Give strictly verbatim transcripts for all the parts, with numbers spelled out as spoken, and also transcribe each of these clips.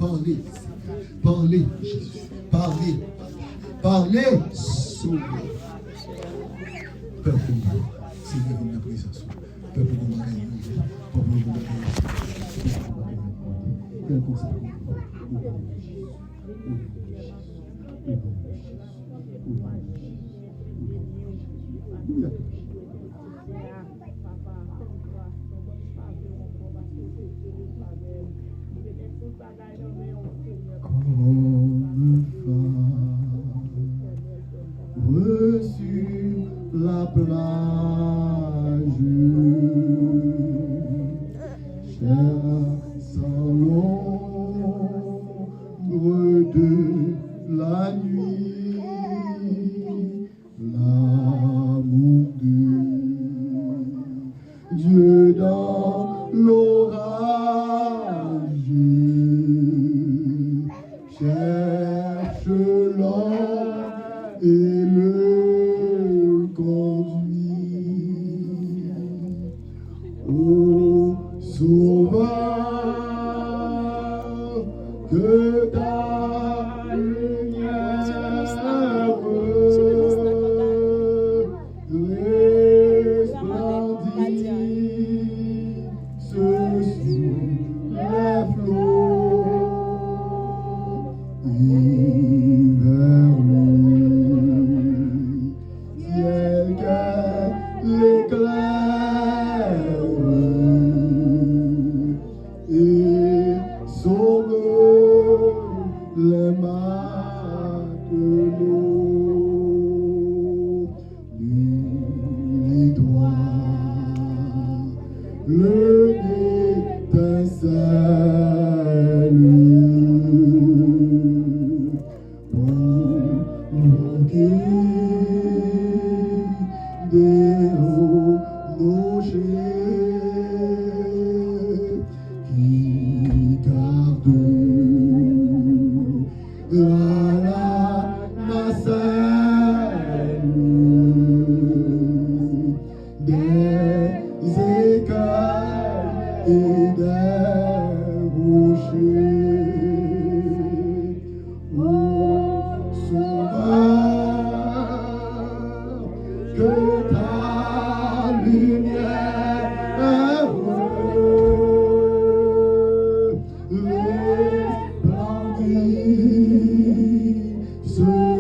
Pale, pale, Jezi, pale, pale, Sovè. Pèp ou, Senyè, vin nan prezans ou. Pèp ou, gon bagay nouvo. Pèp ou, gon bagay nouvo. Pèp ou, gon bagay nouvo. Kèlkonsa, o non de Jezi, o non de Jezi, o non de Jezi, o non de Jezi, o non de Jezi. Alelouya. Comme un phare sur la plage, cherchant l'ombre de la nuit, l'amour de Dieu dans l'orage cherche l'homme et le conduit. Ô Sauveur, que ta lumière resplendisse sur les flots et vers le ciel qu'elle éclaire. Et sauve les matelots. L'étoile d'étincelle pour guider nos chemins qui gardera la nacelle des écueils et des rochers. Ô Sauveur, que ta lumière resplendisse sur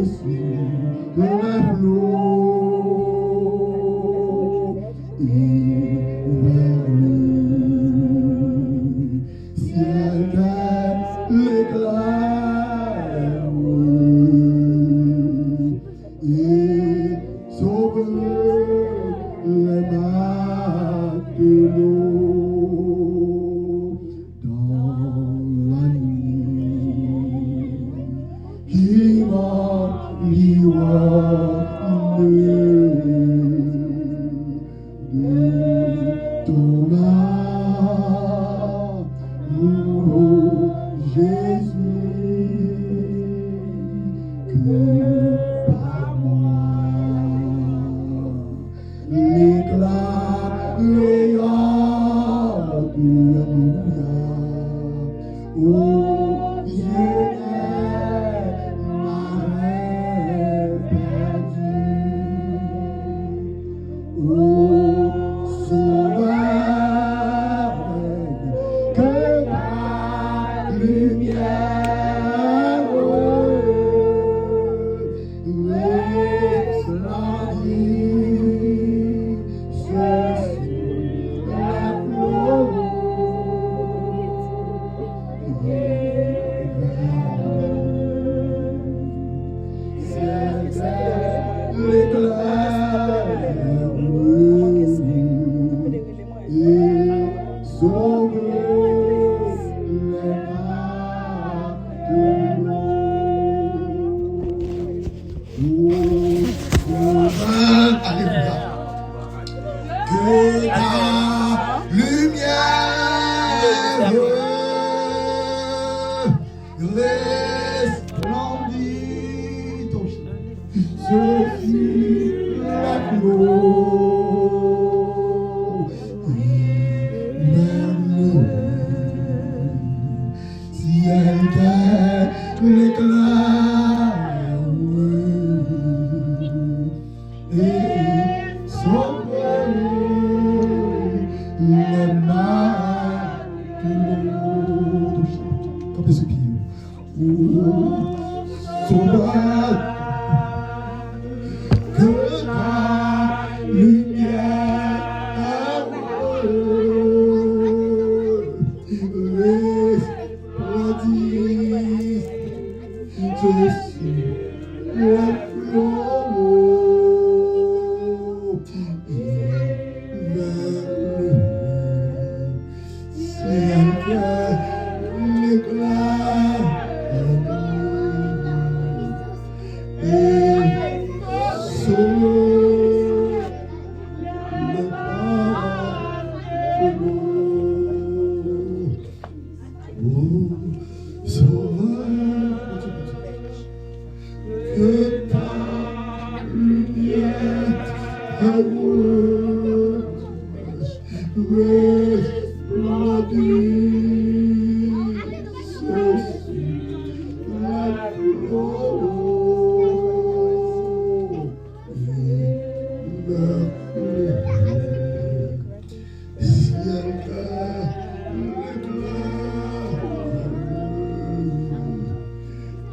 les flots et vers le ciel qu'elle éclaire et sauve les matelots dans la nuit qui m'environne. De ton amour, Jésus, que par moi l'éclat rayonne. Alléluia. Aux yeux des marins perdus. Ô Sauveur, que ta lumière resplendisse sur les flots. Alléluia. Que ta lumière resplendisse sur la gloire. Vers le ciel. L'éclat et sauver les malheureux. Kanpe sou pye. Ô Sovè, que ta lumière resplendisse sur la gloire. Vers le ciel que l'éclat et sauve le pardon. Ô Sovè, que ta lumière resplendisse sur la gloire. Vers le ciel que l'éclat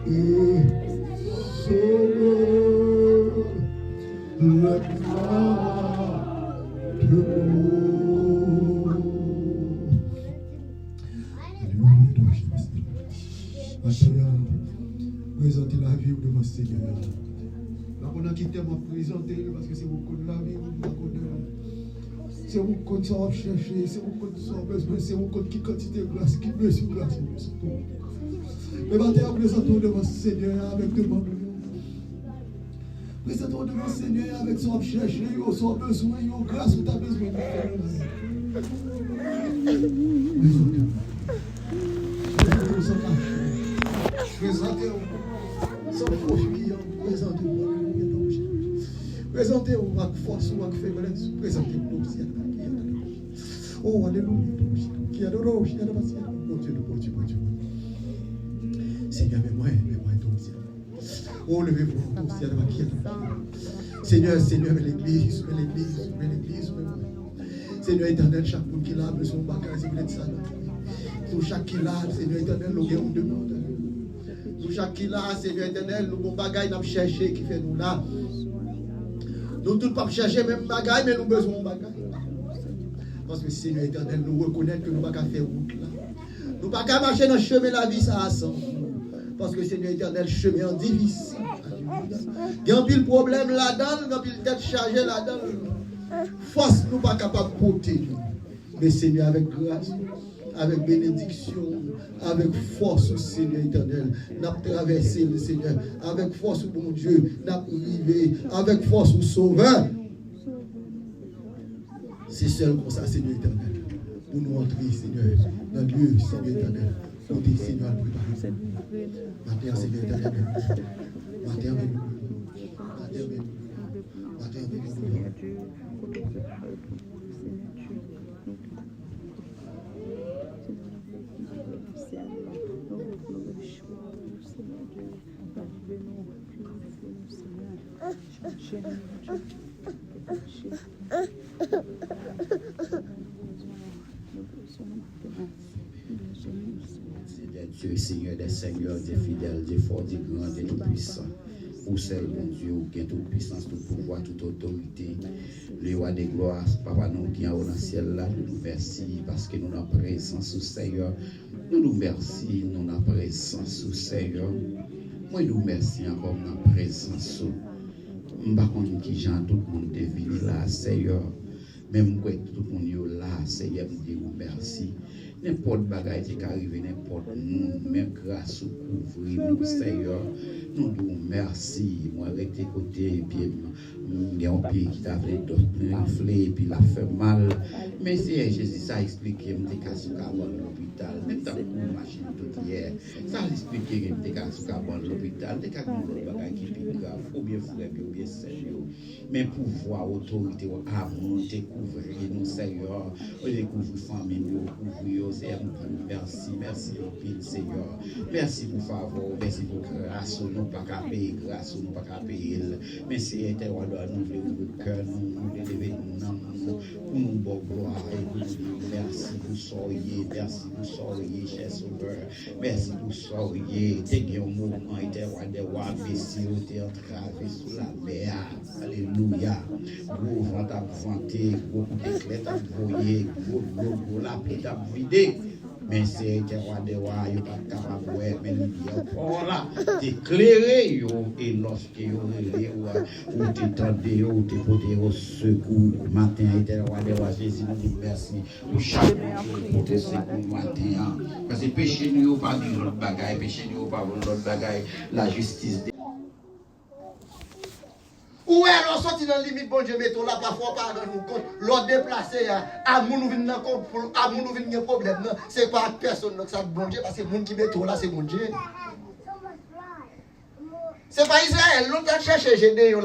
et sauve la gloire de Dieu. Alelouya, Jezi. Maten an, prezante lavi w devan Senyè a. Nan moman ki tèm ap prezante l, paske se ou k konn lavi w, ou pa konn. Se ou k konn sa w ap chèche, se ou k konn sa w bezwen, se ou k konn ki kantite gras, ki mezi gras ou bezwen pou ou. Men maten an, prezante w devan Senyè a avèk demann ou yo. Prezante w devan Senyè a avèk sa w ap chèche yo, sa w bezwen yo, gras ou ta bezwen pou fè yo. Prezante w. Prezante w san kache. Prezante w san fo fiyan. Prezante w. Alelouya, non, Jezi. Prezante w ak fòs ou, ak feblès ou. Prezante w, non, Senyè. Oh, alelouya, non, Jezi. Ki adore, ki adore, Senyè. Bondye, Bondye, Bondye. Senyè, men mwen, men mwen, non, Senyè. Oh, leve vwa w, Senyè, nan makyèt. Senyè, Senyè, men legliz, men legliz, men legliz, men mwen. Senyè Etènèl, chak moun ki la bezwen yon bagay, se poutèt sa nou. Nou chak ki la, Senyè Etènèl, nou gen yon demann. Nou chak ki la, Senyè Etènèl, nou gon bagay n ap chèche ki fè nou la. Nou tout p ap chèche menm bagay, men nou bezwen yon bagay. Paske, Senyè Etènèl, nou rekonèt ke nou pa ka fè wout la. Nou pa ka mache nan chemen lavi sa a san ou. Paske, Senyè Etènèl, chemen an difisil. Gen anpil pwoblèm ladan l, gen anpil tèt chaje ladan l. Fòs nou pa kapab pote li. Men, Senyè, avèk gras ou, avèk benediksyon ou, avèk fòs ou, Senyè Etènèl, n ap travèse l, Senyè. Avèk fòs ou, Bondye, n ap rive. Avèk fòs ou, Sovè. Se sèl konsa, Senyè Etènèl, pou nou antre, Senyè, nan lye, Senyè Etènèl, kote Senyè al prepare pou nou. Maten an, Senyè Etènèl, men nou. Maten an, men nou. Maten an, men nou. Maten an, men nou. Senyè Dye, Senyè dè senyè, Dye fidèl, Dye fò, Dye gran, Dye toupwisan. Ou sèl Bondye, ou gen tout pwisans, tout pouvwa, tout otorite. Le wa de glwa, Papa nou ki anwo nan syèl la, nou di w mèsi paske nou nan prezans ou, Senyè. Nou di w mèsi, nou nan prezans ou, Senyè. Mwen di w mèsi ankò, m nan prezans ou. M pa konn kijan tout moun te vini la, Senyè. Men m kwè tout moun yo la, Senyè, m di w mèsi. Nenpòt bagay te ka rive nenpòt moun, men gras ou kouvri nou, Senyè. Nou di w mèsi. Mwen rete kote pye m. M gen yon pye ki ta vle enfle, epi l ap fè mal. Men Senyè Jezi, sa eksplike m te ka sou kabann lopital. lopital, menm tan pou machin tout yè. Sa l esplike ke m te ka sou kabann lopital, te ka gen lòt bagay ki pi grav, oubyen frè m yo, oubyen sè m yo. Men pouvwa, otorite w, amou te kouvri nou, Seyè. Ou te kouvri fanmi nou, ou kouvri yo, Seyè, nou di w mèsi, mèsi anpil, Seyè. Mèsi pou favè w, mèsi pou gras ou, nou pa ka peye gras ou, nou pa ka peye l. Men Seyè, Etènèl, nou vle ouvri kè nou, nou vle leve nanm nou, pou nou ba w glwa e pou nou di w mèsi pou sa w ye, mèsi pou sa w ye, chè Sovè. Mèsi pou sa w ye. Te gen yon moman, Etènèl wa dè wa, mesye yo te antrave sou lamè a. Alelouya. Gwo van t ap vante, gwo kout eklè t ap voye, gwo dlo, gwo lapli t ap vide. Men se Etènèl wa dè wa, yo pa t kapab wè, men limyè pa w la te klere yo, e lòske yo rele w, ou te tande yo, ou te pote yo sekou. Maten an, Etènèl wa dè wa, Jezi, nou di w mèsi. Pou chak moun ki pote sekou maten an. Paske peche nou yo pa gen lòt bagay, peche nou yo pa vle lòt bagay, lajistis de. Ou wè, lè w soti nan limit Bondye mete w la, pafwa w pa rann ou kont, lè w deplase a, a moun ou vin nan konplo, a moun ou vin gen pwoblèm nan, se pa ak pèsonn nan, se ak Bondye, paske moun ki mete w la, se Bondye. Se pa Izrayèl, non, t al chèche Jedeyon.